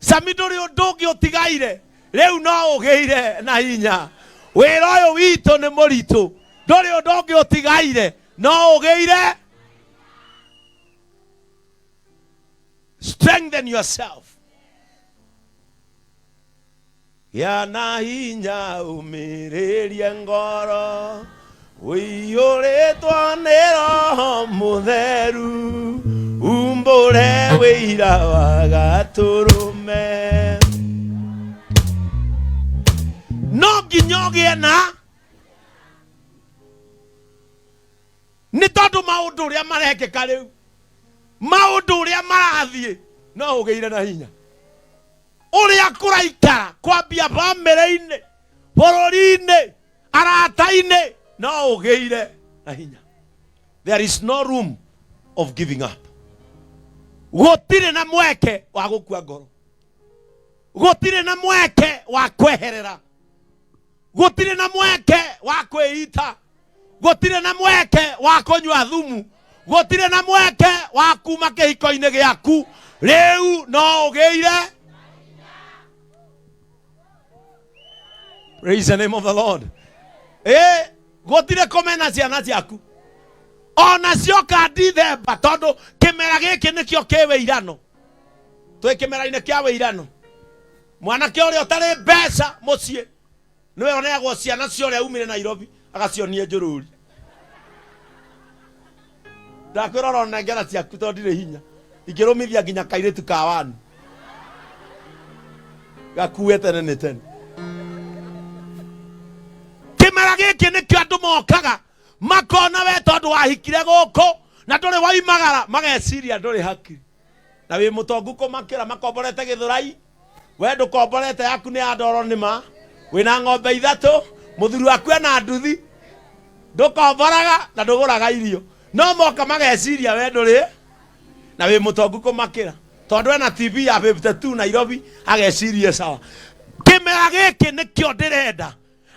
Sami ndũrĩ ũndũ ũngĩ ũtigaire rĩu no ũgĩire na hinya. Wĩra ũyũ witũ nĩ mũritũ, ndũrĩ ũndũ ũngĩ ũtigaire no ũgĩire. Strengthen yourself. Gĩa na hinya ũmĩrĩrie ngoro ũiyũrĩtwo nĩ Roho Mũtheru, umbũre wĩira wa Gatũrũme. No nginya ũgĩe na nĩ tondũ maũndũ ũrĩa marekĩka rĩu, maũndũ ũrĩa marathiĩ, no ũgĩire na hinya. Ũrĩa kũraikara kwambia bamĩrĩ-inĩ, bũrũri-inĩ, arata-inĩ, no ũgĩire na hinya. There is no room of giving up. Gũtirĩ na mweke wa gũkua ngoro, gũtirĩ na mweke wa kweherera, gũtirĩ na mweke wa kwĩita, gũtirĩ na mweke wa kũnyua thumu, gũtirĩ na mweke wa kuma kĩhiko-inĩ gĩaku. Rĩu no ũgĩire. Praise the name of the Lord. Gũtirĩ kũmena ciana ciaku ona cioka Dithemba, tondũ kĩmera gĩkĩ nĩkĩo kĩ wĩirano. Twĩ kĩmera-inĩ kĩa wĩirano. Mwanake ũrĩa ũtarĩ mbeca mũciĩ nĩwe oneagwo ciana cia ũrĩa umire Nairobi agacionie njũrũri. Ndakwĩra ũronengera ciaku tondũ ndirĩ hinya, ingĩrũmithia nginya kairĩtu ka wani gakue tene nĩ tene. Kĩmera gĩkĩ nĩkĩo andũ mokaga makona we tondũ wahikire gũkũ na ndũrĩ waimagara, mageciria ndũrĩ hakiri na wĩ mũtongu kũmakĩra. Makomborete Gĩthũrai, we ndũkomborete, yaku nĩ ya ndoro nĩma. Wĩna ng'ombe ithatũ, mũthuri waku ena nduthi, ndũkomboraga na ndũgũraga irio, no moka mageciria we ndũrĩ na wĩ mũtongu kũmakĩra tondũ ena TV ya 52 Nairobi, ageciria sawa. Kĩmera gĩkĩ nĩkĩo ndĩrenda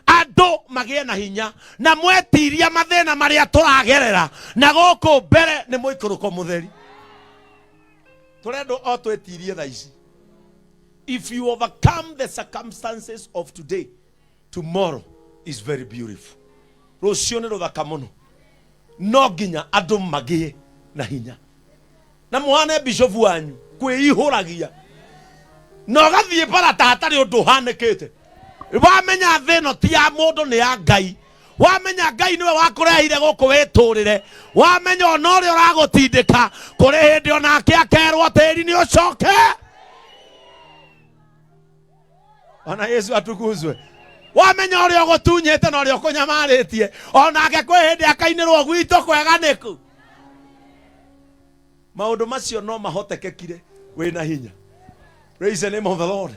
andũ magĩe na hinya na mwetiria mathĩna marĩa tũragerera na gũkũ mbere nĩ mũikũrũko mũtheri. Tũrendwo o twĩtirie thaa ici. If you overcome the circumstances of today, tomorrow is very beautiful. Rũciũ nĩ rũthaka mũno. No nginya andũ magĩe na hinya na mũhane bishofu wanyu kwĩihũragia na ũgathiĩ bara ta hatarĩ ũndũ ũhanĩkĩte. Wamenya thĩ ĩno ti ya mũndũ, nĩ ya Ngai. Wamenya Ngai nĩwe wakũrehire gũkũ wĩtũrĩre. Wamenya ona ũrĩa ũragũtindĩka kũrĩ hĩndĩ onake akerwo tĩri nĩ ũcoke. Bwana Yesu atukuzwe. Wamenya ũrĩa ũgũtunyĩte na ũrĩa ũkũnyamarĩtie, onake kwĩ hĩndĩ akainĩrwo gwitũ kwega nĩku. Maũndũ macio no mahotekekire wĩna hinya. Praise the name of the Lord.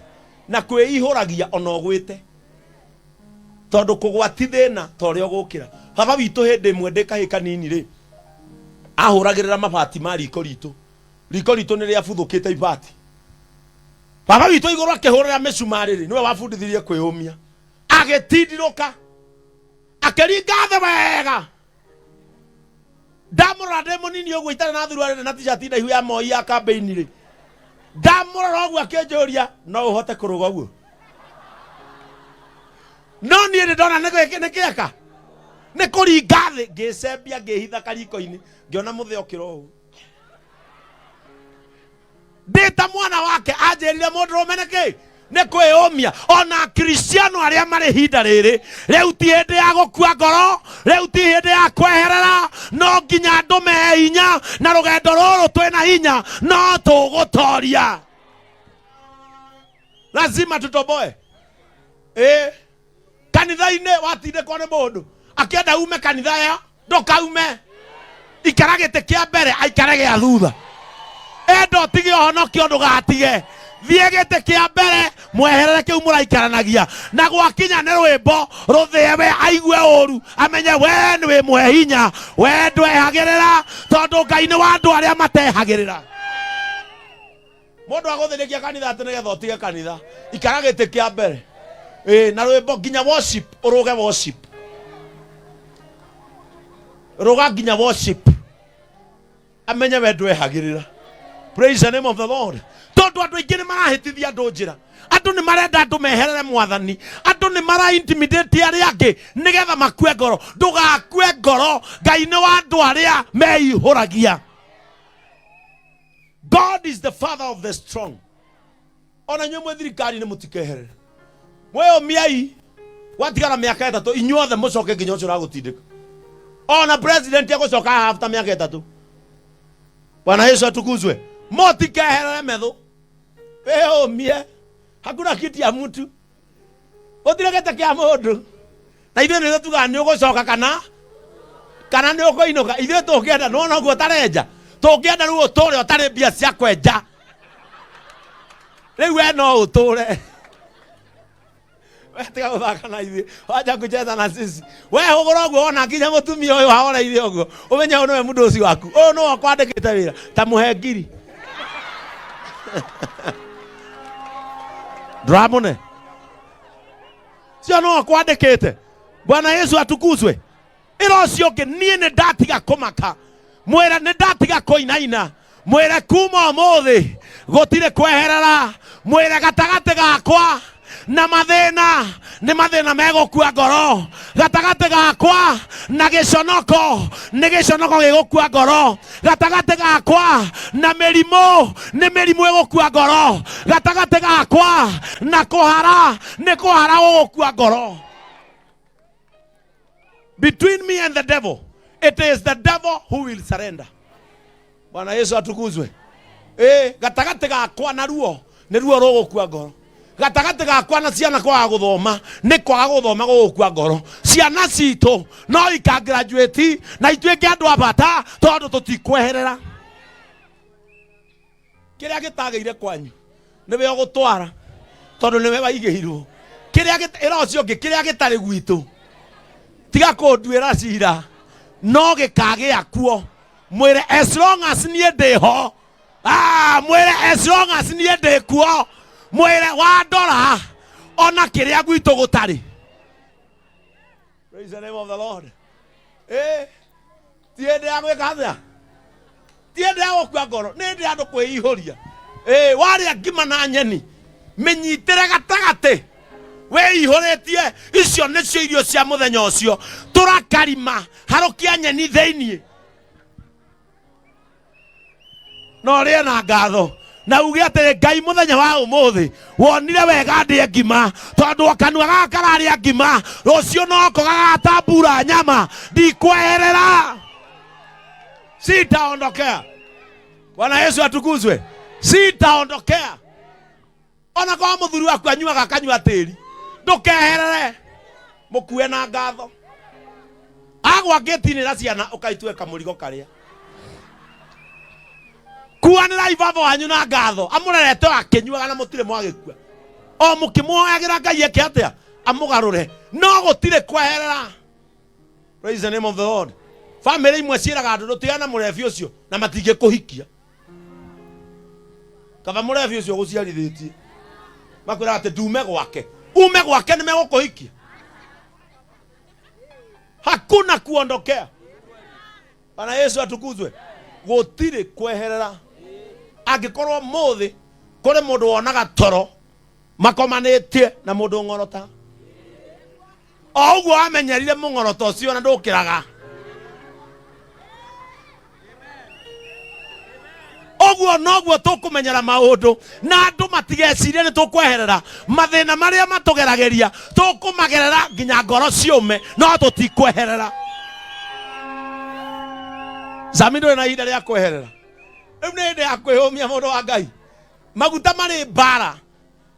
Na kwĩihũragia ona ũgwĩte, tondũ kũgwa ti thĩna ta ũrĩa ũgũkĩra. Baba witũ hĩndĩ ĩmwe ndĩ kahĩ kanini rĩ, ahũragĩrĩra mabati ma riko ritũ. Riko ritũ nĩ rĩabuthũkĩte ibati. Baba witũ igũrũ akĩhũrĩra mĩcumarĩ rĩ, nĩwe wabundithirie kwĩyũmia. Agĩtindirũka, akĩringa thĩ wega. Ndamũrora ndĩ mũnini ũguo itarĩ na thuruarĩ na t-shirt ndaihu ya Moi ya kambĩini rĩ, ndamũrora ũguo akĩnjũria, no ũhote kũrũga ũguo? No niĩ nĩ ndona nĩ kĩeka nĩ kũringa thĩ, ngĩcembia ngĩhitha kariko-inĩ, ngĩona mũthĩ okĩra ũũ. Ndĩ ta mwana wake anjĩrire mũndũrũme nĩ kĩ nĩ kwĩyũmia. Ona Kristiano arĩa marĩ hinda rĩrĩ rĩu ti hĩndĩ ya gũkua ngoro, rĩu ti hĩndĩ ya kweherera. No nginya andũ mehe hinya, na rũgendo rũrũ twĩna hinya no tũgũtoria. Lazima tutoboe. Kanitha-inĩ watindĩkwo nĩ mũndũ akĩenda ume kanitha ĩyo, ndũkaume. Ikara gĩtĩ kĩa mbere, aikare gĩa thutha. Enda ũtige ũhonokio, ndũgatige. Thiĩ gĩtĩ kĩa mbere, mweherere kĩu mũraikaranagia. Na gwakinya nĩ rwĩmbo rũthĩe, we aigue ũru, amenye we nĩ wĩ mũhe hinya, we ndwehagĩrĩra, tondũ Ngai nĩ wa andũ arĩa matehagĩrĩra. Mũndũ agũthĩrĩkia kanitha atĩ nĩgetha ũtige kanitha, ikara gĩtĩ kĩa mbere. Na rwĩmbo nginya worship, ũrũge worship, rũga nginya worship, amenye we ndwehagĩrĩra. Praise the name of the Lord. Tondũ andũ aingĩ nĩ marahĩtithia andũ njĩra, andũ nĩ marenda andũ meherere mwathani, andũ nĩ mara intimidate arĩa angĩ nĩgetha makue ngoro. Ndũgakue ngoro, Ngai nĩ wa andũ arĩa meihũragia. God is the father of the strong. Ona inyuĩ mwĩ thirikari-inĩ mũtikeherere, mwĩyũmiai, gwatigara mĩaka 3 inyuothe mũcoke nginya ũcio ũragũtindĩka. Ona president egũcoka haha after mĩaka 3. Bwana Yesu atukuzwe. Mũtikeherere metho, wĩyũmie, hakuna kiti ya mtu, gũtirĩ gĩtĩ kĩa mũndũ. Na ithuĩ nĩthuĩ tugaga nĩ ũgũcoka kana nĩ ũkũinũka. Ithuĩ tũngĩenda nĩwona ũguo ũtarenja, tũngĩenda rĩu ũtũre ũtarĩ mbia cia kwenja, rĩu we no ũtũre. We tiga gũthaka na ithuĩ, wacha kucheza na sisi. We hũgũra ũguo wona nginya mũtumia ũyũ ahoreire ũguo, ũmenye ũyũ nĩwe mũndũ ũcio waku, ũyũ nĩwe ũkwandĩkĩte wĩra, ta mũhe ngiri ndũramũne cio no akwandĩkĩte. Bwana Yesu atukuzwe. Ĩra ũcio ũngĩ, niĩ nĩ ndatiga kũmaka, mwĩre nĩ ndatiga kũinaina, mwĩre kuma ũmũthĩ gũtirĩ kweherera, mwĩre gatagatĩ gakwa na mathĩna nĩ mathĩna megũkua ngoro, gatagatĩ gakwa na gĩconoko nĩ gĩconoko gĩgũkua ngoro, gatagatĩ gakwa na mĩrimũ nĩ mĩrimũ ĩgũkua ngoro, gatagatĩ gakwa na kũhara nĩ kũhara gũgũkua ngoro. Between me and the devil, it is the devil who will surrender. Bwana Yesu atukuzwe. Gatagatĩ gakwa na ruo nĩ ruo rũgũkua ngoro, gatagatĩ gakwa na ciana kwaga gũthoma nĩ kwaga gũthoma gũgũkua ngoro. Ciana citũ no ikagraduate na ituĩke andũ a bata tondũ tũtikweherera. Kĩrĩa gĩtagĩire kwanyu nĩwe ũgũtwara tondũ nĩwe waigĩirwo. Kĩrĩa ĩra ũcio ũngĩ, kĩrĩa gĩtarĩ gwitũ tiga kũnduĩra cira, no gĩkagĩa kuo. Mwĩre as long as niĩ ndĩho, mwĩre as long as niĩ ndĩ kuo, mwĩre wandora ona kĩrĩa gwitũ gũtarĩ. Praise the name of the Lord. Ti hĩndĩ ya gwĩka atĩa, ti hĩndĩ ya gũkua ngoro, nĩ hĩndĩ ya andũ kwĩihũria. Warĩa ngima na nyeni, mĩnyitĩre gatagatĩ wĩihũrĩtie, icio nĩcio irio cia mũthenya ũcio. Tũrakarima harũkia nyeni thĩiniĩ, no ũrĩe na ngatho na uge atĩrĩ, Ngai, mũthenya wa ũmũthĩ wonire wega ndĩe ngima, tondũ kanua gaka kararĩa ngima, rũciũ noko gagatambura nyama, ndikweherera, sitaondokea. Bwana Yesu atukuzwe. Sitaondokea. Ona korwo mũthuri waku anyuaga akanyua tĩri, ndũkeherere, mũkue na ngatho. Agwa ngĩtinĩra ciana ũkaitue kamũrigo karĩa kuanĩrai baba wanyu na ngatho, amũrerete o akĩnyuaga na mũtirĩ mwagĩkua, o mũkĩmũhoyagĩra Ngai eke atĩa, amũgarũre, no gũtirĩ kweherera. Praise the name of the Lord. Famĩlĩ imwe ciĩraga andũ ndũtigane na mũrebi ũcio na matingĩkũhikia, kaba mũrebi ũcio ũgũciarithĩtie, makwĩraga atĩ ndume gwake, ume gwake nĩ megũkũhikia. Hakuna kuondokea. Bwana Yesu atukuzwe. Gũtirĩ kweherera. Angĩkorwo mũthĩ kũrĩ mũndũ wonaga toro makomanĩtie na mũndũ ng'orota, o ũguo wamenyerire mũng'oroto ũcio na ndũkĩraga ũguo, noguo tũkũmenyera maũndũ na andũ matigecirie nĩ tũkweherera mathĩna marĩa matũgeragĩria, tũkũmagerera nginya ngoro ciũme, no tũtikweherera. Zami, ndũrĩ na ihinda rĩa kweherera rĩu, nĩ hĩndĩ ya kwĩyũmia. Mũndũ wa Ngai, maguta marĩ mbara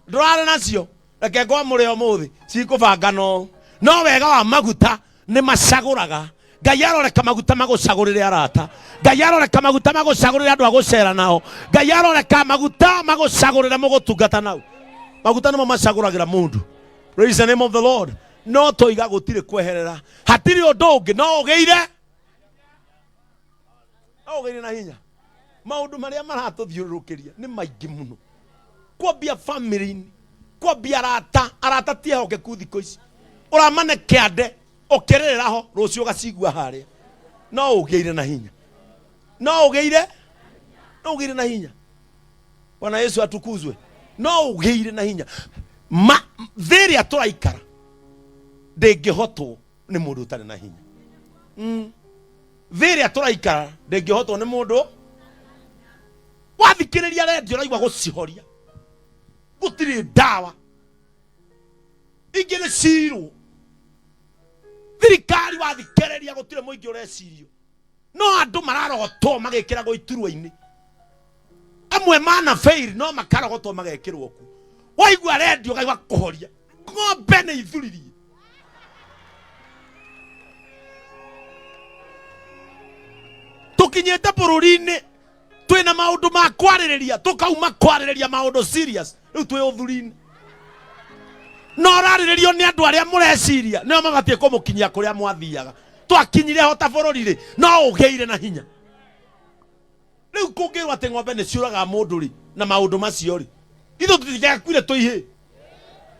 ndũrarĩ nacio, reke ngwamũre ũmũthĩ cikũbanga no no wega wa maguta nĩ macagũraga. Ngai aroreka maguta magũcagũrĩre arata, Ngai aroreka maguta magũcagũrĩre andũ a gũcera nao, Ngai aroreka maguta magũcagũrĩre mũgũtungata nao. Maguta nĩmo macagũragĩra mũndũ. Praise the name of the Lord. No tũiga gũtirĩ kweherera, hatirĩ ũndũ ũngĩ, no ũgĩire na hinya. Maũndũ marĩa maratũthiũrũrũkĩria nĩ maingĩ mũno, kwambia family-inĩ, kwambia arata. Arata ti ehokeku thikũ ici, ũramane kĩande ũkĩrĩrĩra ho, rũciũ ũgacigua harĩa. No ũgĩire na hinya, no ũgĩire na hinya. Bwana Yesu atukuzwe. No ũgĩire na hinya. Ma thĩ ĩrĩa tũraikara ndĩngĩhotwo nĩ mũndũ ũtarĩ na hinya. Thĩ ĩrĩa tũraikara ndĩngĩhotwo nĩ mũndũ. Wathikĩrĩria rendio ũraigua gũcihoria, gũtirĩ ndawa, ingĩ nĩ cirwo thirikari. Wathikĩrĩria gũtirĩ mũingĩ ũrecirio, no andũ mararogotwo magĩkĩragwo iturwa-inĩ. Amwe mana fail no makarogotwo magekĩrwo kuo. Waigua rendio ũkaigua kũhoria, ng'ombe nĩ ithuririe. Tũkinyĩte bũrũri-inĩ twĩna maũndũ ma kwarĩrĩria, tũkauma kwarĩrĩria maũndũ serious, rĩu twĩ ũthuri-inĩ. No ũrarĩrĩrio nĩ andũ arĩa mũreciria nĩo mabatiĩ kũmũkinyia kũrĩa mwathiaga. Twakinyire ho ta bũrũri rĩ, no ũgĩire na hinya. Rĩu kũngĩrwo atĩ ng'ombe nĩ ciũragaga mũndũ rĩ, na maũndũ macio rĩ, ithuĩ tũtingĩakuire tũihĩ,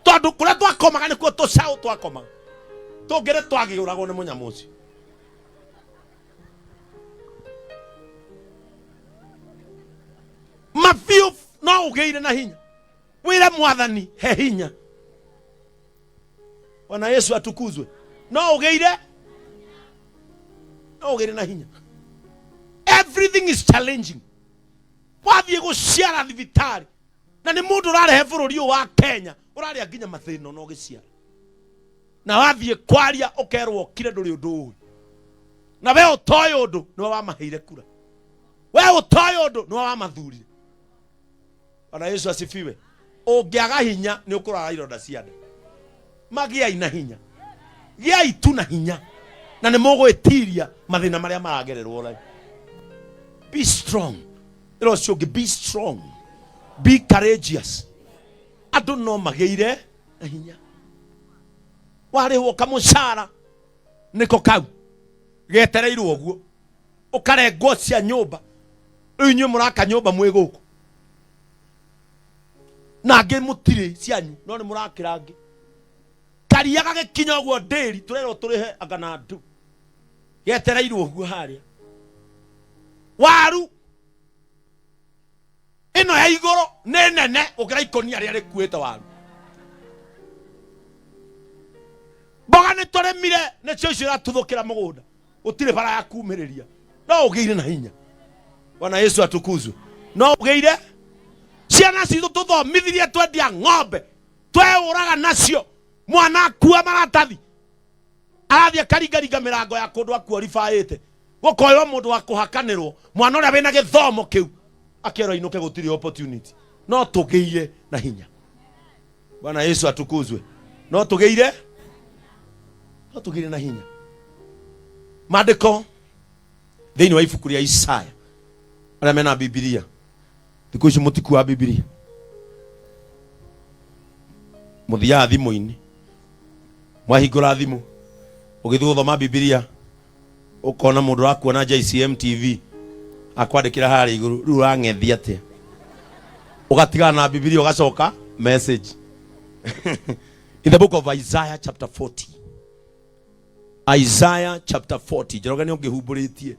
tondũ kũrĩa twakomaga nĩkuo tũcaũ twakomaga, tũngĩrĩ twagĩũragwo nĩ mũnyamũ ũcio. Mabiũ no ũgĩire na hinya, wĩre Mwathani he hinya. Bwana Yesu atukuzwe. No ũgĩire na hinya. Everything is challenging. Wathiĩ gũciara thibitarĩ na nĩ mũndũ ũrarehe bũrũri ũyũ wa Kenya, ũrarĩa nginya mathĩna na ũgĩciara, na wathiĩ kwaria ũkerwo ũkire, ndũrĩ ũndũ ũĩ, na we ũtoĩ ũndũ nĩwe wamaheire kura, we ũtoĩ ũndũ nĩwe wamathurire. Bwana Yesu asifiwe. Ũngĩaga hinya nĩ ũkũrara ironda cia nda. Magĩai na hinya, gĩai tu na hinya, na nĩ mũgwĩtiria mathĩna marĩa maragererwo rĩ. Be strong. Ĩra ũcio ũngĩ, be strong, be courageous. Andũ no magĩire na hinya. Warĩhwo kamũcara nĩko kau getereirwo ũguo, ũkarengwo cia nyũmba. Rĩu inyuĩ mũraka nyũmba mwĩ gũkũ, na angĩ mũtirĩ cianyu, no nĩ mũrakĩra angĩ. Karia gagĩkinya ũguo ndĩri tũrerwo tũrĩhe anga na ndu getereirwo ũguo harĩa. Waru ĩno ya igũrũ nĩ nene gũkĩra ikũnia rĩrĩa rĩkuĩte waru. Mboga nĩ tũrĩmire, nĩcio icio iratuthũkĩra mũgũnda, gũtirĩ bara ya kumĩrĩria. No ũgĩire na hinya. Bwana Yesu atukuzwe. No ũgĩire. Ciana citũ tũthomithirie, twendia ng'ombe, tweũraga nacio. Mwana akua maratathi, arathiĩ akaringaringa mĩrango ya kũndũ akuoribaĩte, gũkoywo mũndũ wa kũhakanĩrwo. Mwana ũrĩa wĩna gĩthomo kĩu akerwo ainũke, gũtirĩ opportunity. No tũgĩire na hinya. Bwana Yesu atukuzwe. No tũgĩire na hinya. Maandĩko thĩinĩ wa ibuku rĩa Isaya, arĩa mena Bibilia thikũ ici, mũtikua Bibilia, mũthiaga thimũ-inĩ, mwahingũra thimũ ũgĩthiĩ gũthoma Bibilia, ũkona mũndũ ũrakuona JCM TV akwandĩkĩra harĩa igũrũ, rĩu ũrang'ethia atĩa? Ũgatigana na Bibilia, ũgacoka message. In the book of Isaiah chapter 40, Isaiah chapter 40. Njoroge nĩ ũngĩhumbũrĩtie.